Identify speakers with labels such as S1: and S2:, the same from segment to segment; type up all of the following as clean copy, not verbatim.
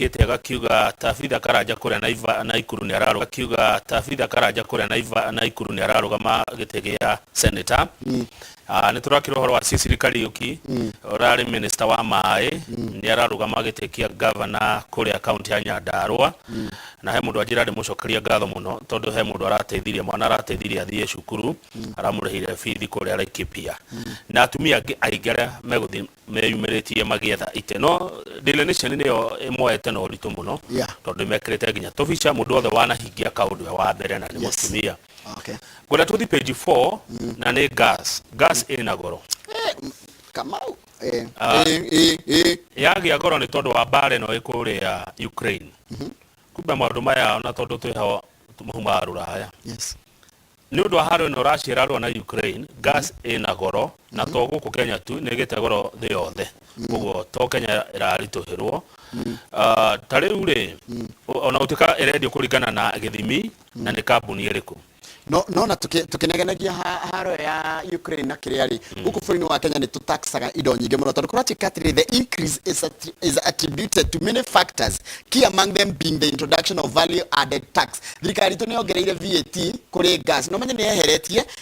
S1: Aandĩkĩte agakiuga Tabitha Karanja kũrĩa Naikuru nĩ ararũgama akiuga Tabitha Karanja kũrĩa Naikuru nĩ ararũgama gĩtĩ gĩa senator. Nĩ tũrakĩra ũhoro wa Cecily Kariũki ũrarĩ minister wa maĩ, nĩ ararũgama gĩtĩ kĩa governor kũrĩa kaunti ya Nyandarua. Na he mũndũ anjĩra ndĩmũcokerie ngatho mũno tondũ he mũndũ arateithirie, mwana arateithirie athiĩ cukuru, aramũrĩhĩire bithi kũrĩa Laikipia. Na atumia angĩ aingĩ arĩa megũthiĩ meyumĩrĩtie magĩetha itĩ, no Daily Nation nĩyo ĩmoete na ũritũ mũno tondũ mekĩrĩte nginya tũbica mũndũ wothe wanahingia kaũndũ e wa mbere na nĩ mũtumia. Ngwenda tũthi page 4 na nĩ gas. Gas ĩna goro.
S2: Kamau.
S1: Yagĩa goro nĩ tondũ wa mbara ĩno ĩ kũrĩa Ukraine. Kumbe maũndũ maya ona tondũ twĩho maumaga rũraya. Nĩ ũndũ wa haro ĩno Russia ĩrarũa na Ukraine, gas ĩna goro na to gũkũ Kenya tu, nĩ ĩgĩte goro thĩ yothe. Koguo to Kenya ĩraritũhĩrwo. Ta rĩu rĩ, ona gũtuĩka ĩrendio kũringana na gĩthimi na nĩ kambuni ĩrĩkũ.
S2: No na tukinegenagia haro ya Ukraine na kiria ri guku bũrũri-inĩ wa Kenya nĩ tũtaxaga indo nyingĩ mũno tondũ kũratuĩka atĩrĩ, the increase is attributed to many factors, key among them being the introduction of value added tax. Thirikari itũ nĩ yongereire VAT kũrĩ gas, no menye nĩ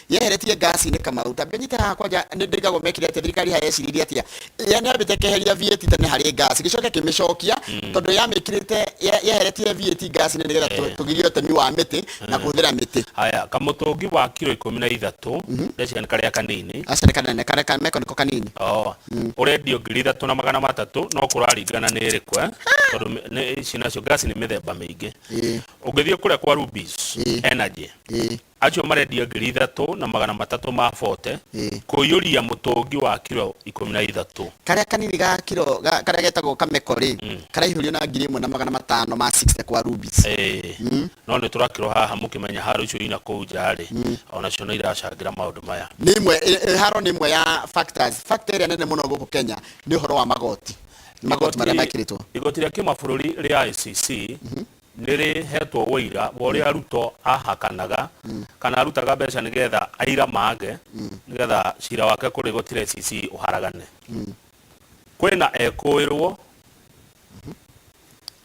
S2: yeheretie gas-inĩ. Kamau, ta nyite haha kwanja, nĩ ndĩrigagwo mekire atĩa, thirikari haya yeciririe atĩa. Ya nĩ yambĩte ĩkeheria VAT tene harĩ gas, gĩcoke kĩmĩcokia tondũ yamĩkĩrĩte yeheretie VAT gas-inĩ nĩgetha tũgirie ũtemi wa mĩtĩ na kũhũthĩra mĩtĩ.
S1: Haya, kamũtũngi wa kiro 13, ndeciria nĩ karĩa kanini.
S2: Aca, nĩ kanene, karĩa kameko nĩko kanini.
S1: Oh, ũrendio 3300, no kũraringana nĩ ĩrĩkũ, eh? Tondũ ici nacio gas nĩ mĩthemba mĩingĩ. Ũngĩthiĩ kũrĩa kwa Rubis Energy, acio marendia 3340 kũiyũria mũtũngi wa kiro 13.
S2: Karĩa kanini ga kiro karĩa getagwo kameko rĩ, karaihũrio na 1560 kwa Rubis.
S1: No nĩ tũrakĩrwo haha mũkĩmenya haro icio ina kũu nja rĩ, onacio nĩ iracangĩra maũndũ maya.
S2: Nĩ ĩmwe haro nĩ ĩmwe ya factors. Factor ĩrĩa nene mũno gũkũ Kenya nĩ ũhoro wa magoti, nĩ magoti marĩa mekĩrĩtwo.
S1: Igoti rĩa kĩmabũrũri rĩa ICC nĩ rĩhetwo ũira wa ũrĩa Ruto ahakanaga kana arutaga mbeca nĩgetha aira mage nĩgetha cira wake kũrĩ igoti rĩa ICC ũharagane. Kwĩna ekũĩrwo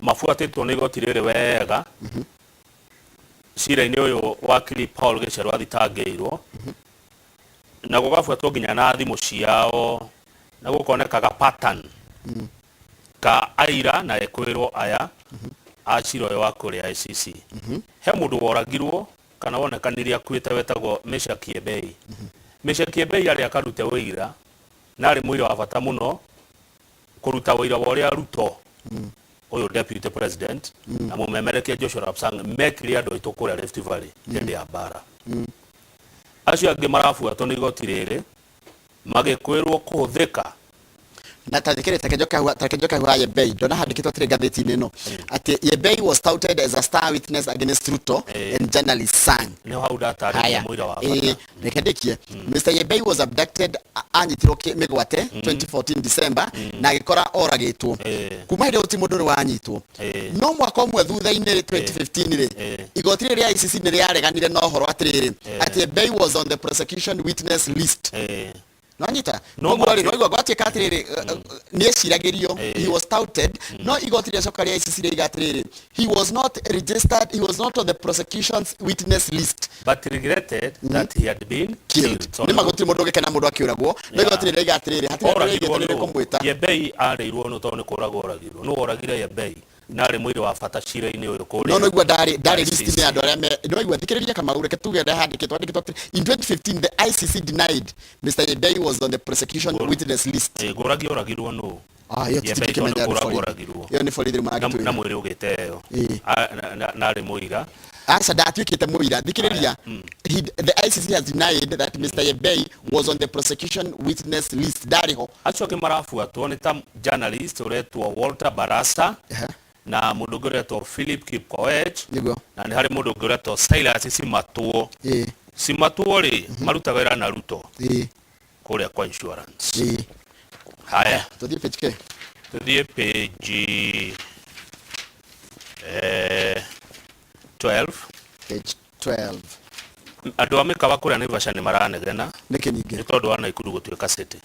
S1: mabuatĩtwo nĩ igoti rĩrĩ wega cira-inĩ ũyũ wakiri Paul Gĩcerũ athitangĩirwo, na gũgabuatwo nginya na thimũ ciao na gũkonekaga pattern ka aira na ekwĩrwo aya a cira ũyũ wa kũrĩa ICC. He mũndũ woragirwo kana wonekanire akuĩte wetagwo Meshack Kiembei. Meshack Kiembei arĩ akarute ũira na arĩ mũira wa bata mũno kũruta ũira wa ũrĩa Ruto ũyũ deputy president na mũmemerekia Joshua Rapsang mekire andũ aitũ kũrĩa Rift Valley hĩndĩ ya mbara. Acio angĩ marabuatwo nĩ igoti rĩrĩ magĩkwĩrwo kũhũthĩka.
S2: Na ta thikĩrĩ, ta reke njoke hau ha Yebei. Ndona handĩkĩtwo atĩrĩ ngathĩti-inĩ ĩno atĩ Yebei was touted as a star witness against Ruto and journalist Sang.
S1: Nĩho hau ndatarĩria
S2: Haya.
S1: mũira wa
S2: bata. Reke ndĩkie. Mr Yebei was abducted, anyitirwo mĩgwate 2014 December na agĩkora oragĩtwo. Kuma hĩndĩ ĩyo gũtirĩ mũndũ ũrĩ wanyitwo. No mwaka ũmwe thutha-inĩ rĩ, 2015 rĩ, igoti rĩrĩ rĩa ICC nĩ rĩareganire na ũhoro atĩrĩrĩ, atĩ Yebei was on the prosecution witness list. Nwanyita?
S1: No
S2: koguo rĩ, nwaigua gwatuĩka atĩrĩrĩ, nĩ eciragĩrio, he was touted, no igoti rĩacoka rĩa ICC rĩiga atĩrĩrĩ, he was not registered, he was not on the prosecution's witness list.
S1: But regretted that he had been
S2: killed.
S1: Killed.
S2: Nĩ ma gũtirĩ mũndũ ũngĩkena mũndũ akĩũragwo, no igoti rĩrĩa rĩiga atĩrĩrĩ, hatirĩ andũ
S1: Oragirwo
S2: rĩaigĩte nĩ
S1: nũ?
S2: kũmwĩta.
S1: Yebei arĩirwo nũ? Tondũ nĩ kũragwo oragirwo, nũ oragire Yebei na arĩ mũira wa bata cira-inĩ ũyũ kũrĩa
S2: No noigua ndarĩ
S1: ICC?
S2: list-inĩ ya andũ arĩa me noigua. Thikĩrĩria Kamau, reke tuge handĩkĩtwo atĩ in 2015 the ICC denied Mr Yebei was on the prosecution witness list.
S1: Ngũragi oragirwo nũ?
S2: Ah, ĩyo
S1: Yebei
S2: tũtingĩkĩmenya.
S1: tondũ
S2: Nĩ
S1: kũragwo
S2: borithi.
S1: oragirwo.
S2: Ĩyo nĩ borithi rĩu
S1: na
S2: mangĩtwĩra.
S1: Na mwĩrĩ ũgĩteo. Na arĩ mũira.
S2: Aca, ndatuĩkĩte mũira. Thikĩrĩria. The ICC has denied that Mr Yebei was on the prosecution witness list. Ndarĩ ho.
S1: Acio angĩ marabuatwo nĩ ta journalist ũretwo Walter Barasa na mũndũ ũngĩ ũretwo Philip Kipkoech na nĩ harĩ mũndũ ũngĩ ũretwo Silas Simatwo. Simatwo rĩ, marutaga wĩra na Ruto kũrĩa kwa insurance. Haya.
S2: Tũthiĩ page K.
S1: Tũthiĩ page 12.
S2: Page 12.
S1: Andũ a mĩkawa kũrĩa Naivasha nĩ maranegena.
S2: Nĩkĩ ningĩ?
S1: Nĩ tondũ wa Naikuru gũtuĩka city.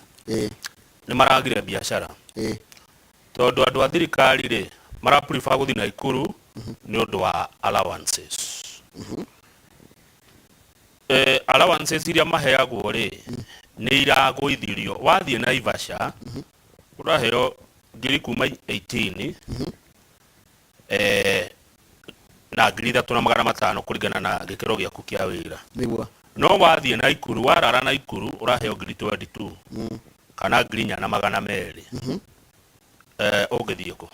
S1: Nĩ maragire biacara tondũ andũ a thirikari rĩ, Mara prefer gũthiĩ Naikuru nĩ ũndũ wa allowances. Allowances iria maheagwo rĩ, nĩ iragũithirio. Wathiĩ Naivasha ũraheo ngiri kuma 18 na 3500 kũringana na gĩkĩro gĩaku kĩa wĩra.
S2: Nĩguo.
S1: No wathiĩ Naikuru, warara Naikuru ũraheo ngiri 22 kana 4200. Ũngĩthiĩ kũ?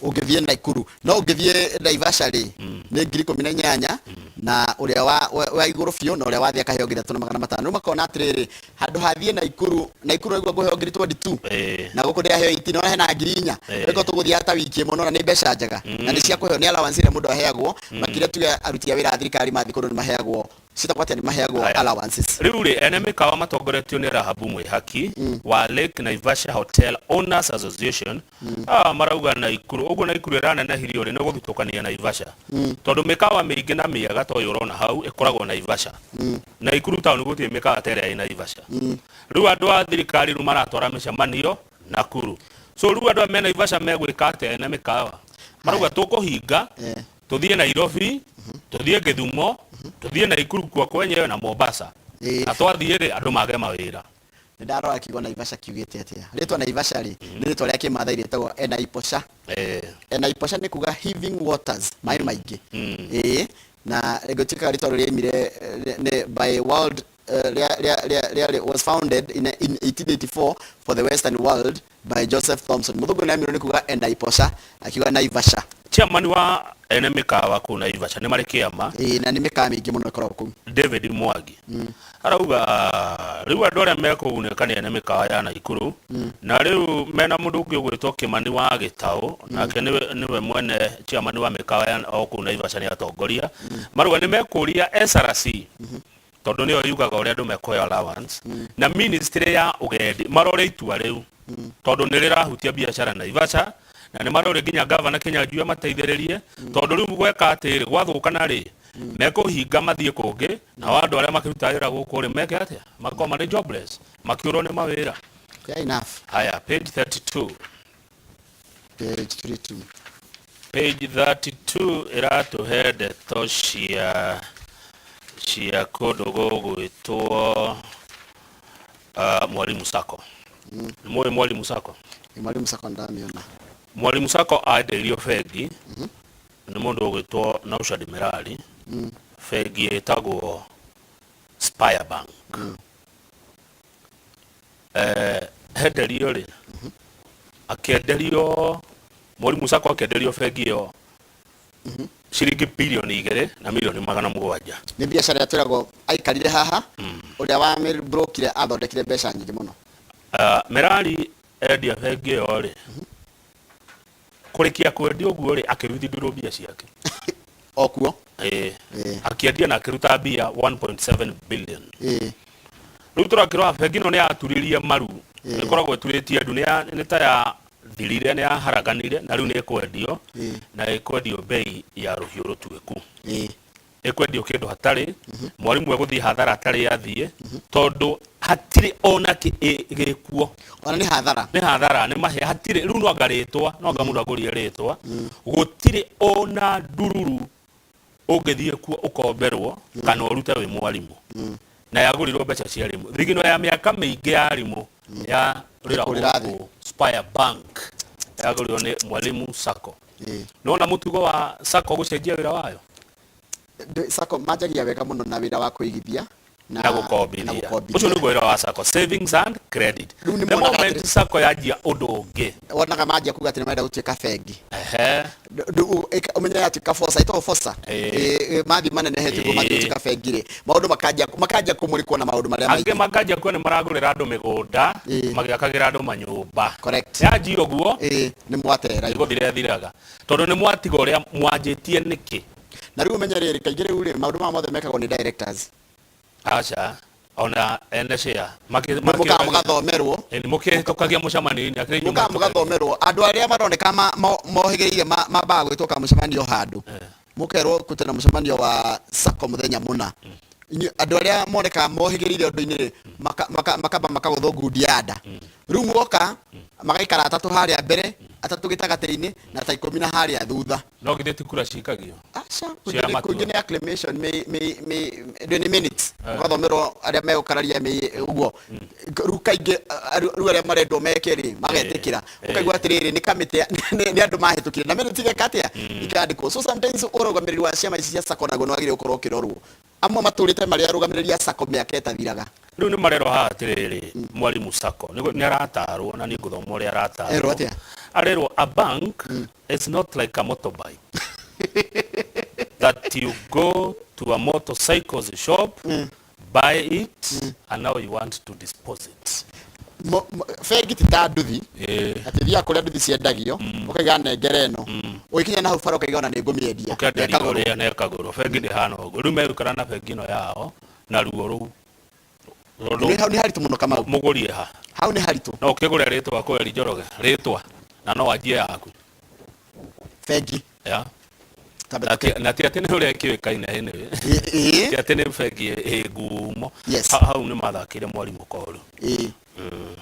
S2: Ũngĩthiĩ Naikuru. No ũngĩthiĩ Naivasha rĩ, nĩ 18,000 na ũrĩa wa igũrũ biũ, na ũrĩa wathiĩ akaheo 3500. Rĩu makona atĩrĩrĩ, handũ hathiĩ Naikuru, Naikuru aigua ngũheo ngiri 22 na gũkũ ndĩraheo 18, ona hena 4,000. Rĩko tũgũthiĩ ta wiki ĩmwe, nona nĩ mbeca njega na nĩ cia kũheo, nĩ allowance ĩrĩa mũndũ aheagwo. Makĩria tuge aruti a wĩra a thirikari mathiĩ kũndũ nĩ maheagwo, ciĩtagwo atĩa, nĩ maheagwo
S1: Haya.
S2: allowances.
S1: Rĩu rĩ, ene mĩkawa matongoretio nĩ Rahabu Mwĩhaki wa Lake Naivasha Hotel Owners Association, marauga Naikuru ũguo Naikuru ĩranenehirio rĩ, nĩ gũthutũkania Naivasha, tondũ mĩkawa mĩingĩ na mĩega ta ũyũ ũrona hau ĩkoragwo Naivasha. Naikuru taũni gũtirĩ mĩkawa ta ĩrĩa ĩ Naivasha. Rĩu andũ a thirikari rĩu maratwara mĩcemanio Nakuru, so rĩu andũ aya me Naivasha megwĩka atĩa? Ene mĩkawa marauga tũkũhinga, tuthiĩ Nairobi, tuthiĩ Gĩthumo, tuthiĩ Naikuru kuo kwenyewe na Mombasa. Na twathiĩ rĩ, andũ mage mawĩra.
S2: Nĩ ndarora kiugo Naivasha kiugĩte atĩa. Rĩtwa Naivasha rĩ, nĩ rĩtwa rĩa Kĩmathai rĩtagwo Enaiposha. Enaiposha nĩ kuga heaving waters, maĩ maingĩ. Ĩĩ, na gũtuĩkaga rĩtwa rĩu rĩaimire nĩ by world was founded in 1884 for the western world by Joseph Thomson. Mũthũngũ nĩ amirwo nĩ kuga Enaiposha, akiuga Naivasha.
S1: Chairman wa ene mĩkawa kũu Naivasha, nĩ marĩ kĩama.
S2: Ĩĩ, na nĩ mĩkawa mĩingĩ mũno ĩkoragwo kũu.
S1: David Mwangi arauga rĩu andũ arĩa mekũgunĩka nĩ ene mĩkawa ya Naikuru, na rĩu mena mũndũ ũngĩ ũgwĩtwo Kĩmani wa Gĩtaũ, nake nĩwe mwene chairman wa mĩkawa ya o kũu Naivasha, nĩ atongoria. Marauga nĩ mekũria SRC, tondũ nĩyo yugaga ũrĩa andũ mekũheo allowance, na ministry ya ũgendi marore itua rĩu, tondũ nĩ rĩrahutia biacara Naivasha, na nĩ marore nginya gavana Kĩnyanjui amateithĩrĩrie, tondũ rĩu gweka atĩrĩ, gwathũkana rĩ, mekũhinga mathiĩ kũngĩ, nao andũ arĩa makĩrutaga wĩra gũkũ rĩ, meke atĩa? Makorwo marĩ jobless, makĩũrwo nĩ mawĩra.
S2: Fair enough.
S1: Haya, page 32.
S2: Page 32.
S1: Page 32 ĩratũhe ndeto cia kũndũ gũgwĩtwo Mwalimu Sacco. Nĩ mũĩ Mwalimu Sacco?
S2: Nĩ Mwalimu Sacco ndamĩona.
S1: Mwalimu Sacco endeirio bengi nĩ mũndũ ũgwĩtwo Naushad Merali, bengi ĩtagwo Spire Bank. Henderio rĩ, akĩenderio, Mwalimu Sacco akĩenderio bengi ĩyo ciringi 2.7 bilioni.
S2: Nĩ biacara ĩrĩa twĩragwo aikarire haha, ũrĩa wa mĩbrokire athondekire mbeca nyingĩ mũno.
S1: Merari endia bengi ĩyo rĩ, kũrĩkia kwendia ũguo rĩ, akĩwithdraw mbia ciake.
S2: O kuo.
S1: Ĩĩ. Akĩendia na akĩruta mbia 1.7 billion. Rĩu tũrakĩrora bengi ĩno nĩ yaturirie maru, ĩkoragwo ĩturĩtie ndu, nĩ ta yathirire, nĩ yaharaganire, na rĩu nĩ ĩkwendio, na ĩkwendio bei ya rũhiũ rũtuĩku. Ĩkwendio kĩndũ hatarĩ. Mwarimũ egũthiĩ hathara atarĩ athiĩ, tondũ hatirĩ ona kĩ gĩkuo.
S2: Ona nĩ hathara.
S1: Nĩ hathara, nĩ mahe hatirĩ. Rĩu no anga rĩtwa, no anga mũndũ agũrire rĩtwa, gũtirĩ ona ndururu ũngĩthiĩ kuo ũkomberwo kana ũrute wĩ mwarimũ, na yagũrirwo mbeca cia arimũ, thigino ya mĩaka mĩingĩ ya arimũ ya rĩra
S2: Ĩkũrĩra thĩ.
S1: Gũkũ Spire Bank yagũrirwo nĩ Mwalimu Sacco. Nona mũtugo wa Sacco gũcenjia wĩra wayo.
S2: Sacco manjagia wega mũno na wĩra wa kũigithia
S1: na gũkombithia.
S2: Na gũkombithia.
S1: Ũcio nĩguo wĩra wa Sacco, savings and credit.
S2: Rĩu nĩ
S1: The
S2: monaga
S1: moment Sacco yanjia ũndũ ũngĩ,
S2: wonaga manjia kuga atĩ nĩ marenda gũtuĩka bengi. Ũmenye yatuĩka Fosa, ĩtagwo Fosa. Mathiĩ manenehete ũguo, mathiĩ gũtuĩka bengi rĩ, maũndũ makanjia kũmũrĩkwo na maũndũ marĩa
S1: angĩ
S2: maingĩ.
S1: Makanjia kuo nĩ maragũrĩra andũ mĩgũnda, magĩakagĩra andũ manyũmba.
S2: Correct.
S1: Yanjia ũguo,
S2: Ĩĩ, nĩ mwatera.
S1: Nĩgũthira ĩthiraga, tondũ nĩ mwatiga ũrĩa mwanjĩtie nĩkĩ.
S2: Na rĩu ũmenye rĩrĩ, kaingĩ rĩu rĩ, maũndũ maya mothe mekagwo nĩ directors.
S1: Aca, ona ene share
S2: Mũkaga mũgathomerwo.
S1: Mũkĩhĩtũkagia mũcemanio-inĩ akĩrĩ inyuĩ.
S2: Mũkaga mũgathomerwo andũ arĩa maroneka mohĩgĩrĩire mambaga gwĩtwo kamũcemanio handũ, mũkerwo kũtena mũcemanio wa Sacco mũthenya mũna. Inyuĩ andũ arĩa monekaga mohĩgĩrĩire ũndũ-inĩ rĩ, makamba makagũthwo ngundi ya nda. Rĩu moka magaikara atatũ harĩa mbere. Atatũ gĩtagatĩ-inĩ na ta 10 na harĩa thutha.
S1: No githĩ ti kura cikagio?
S2: Aca.
S1: Cia matua.
S2: Kũingĩ nĩ acclamation, nĩ minutes ũgathomerwo arĩa megũkararia ũguo. Rĩu kaingĩ rĩu arĩa marendwo meke rĩ magetĩkĩra, ũkaigua atĩrĩrĩ, nĩ kamĩtĩ nĩ andũ mahĩtũkire na minutes igeka atĩa, ikandĩkwo. So sometimes ũrũgamĩrĩri wa ciama ici cia sacco naguo nĩ wagĩrĩire gũkorwo ũkĩrorwo. Amwe matũrĩte marĩ arũgamĩrĩri a sacco mĩaka ĩtathiraga.
S1: Rĩu nĩ marerwo haha atĩrĩrĩ, mwarimu sacco nĩ aratarwo na nĩ ngũthoma ũrĩa aratarwo.
S2: Erwo atĩa?
S1: Arerwo a bank is not like a motorbike that you go to a motorcycles shop, buy it, and now you want to dispose it.
S2: Bengi ti ta nduthi atĩ thiaga kũrĩa nduthi ciendagio ũkaiga nengere ĩno, ũgĩkinya na hau bara ũkaiga ona nĩ ngũmĩendia.
S1: Ũkenderia.
S2: Ĩkagũrwo.
S1: Ũrĩa na ĩkagũrwo. Bengi ndĩhana ũguo. Rĩu megũikara na bengi ĩno yao na ruo rũu. Tondũ
S2: Nĩ hau nĩ haritũ mũno, Kamau.
S1: Mũgũrie ha?
S2: Hau nĩ haritũ.
S1: No ũkĩgũre rĩtwa kweri Njoroge rĩtwa na no wanjie yaku.
S2: Bengi.
S1: Ya.
S2: Tambe.
S1: Na ti atĩ nĩ ũrĩa ĩkĩũĩkaine anyway. Ti atĩ nĩ bengi ĩ ngumo. Hau nĩ mathakĩire mwarimũ koru.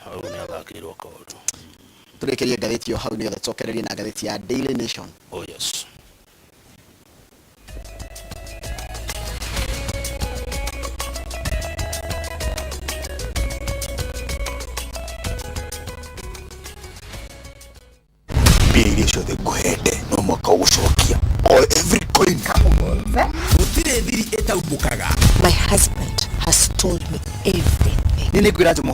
S1: Hau nĩ athakĩirwo koru.
S2: Tũrĩkĩrie ngathĩti ĩyo hau nĩgetha tũcokererie na ngathĩti ya Daily Nation.
S1: Oh yes.
S3: Mbia iria ciothe ngũhete no mwaka ũgũcokia o every coin.
S4: Gũtirĩ thiri ĩtaumbũkaga.
S5: My husband has told me everything.
S4: Nĩ nĩngwĩra Jomo.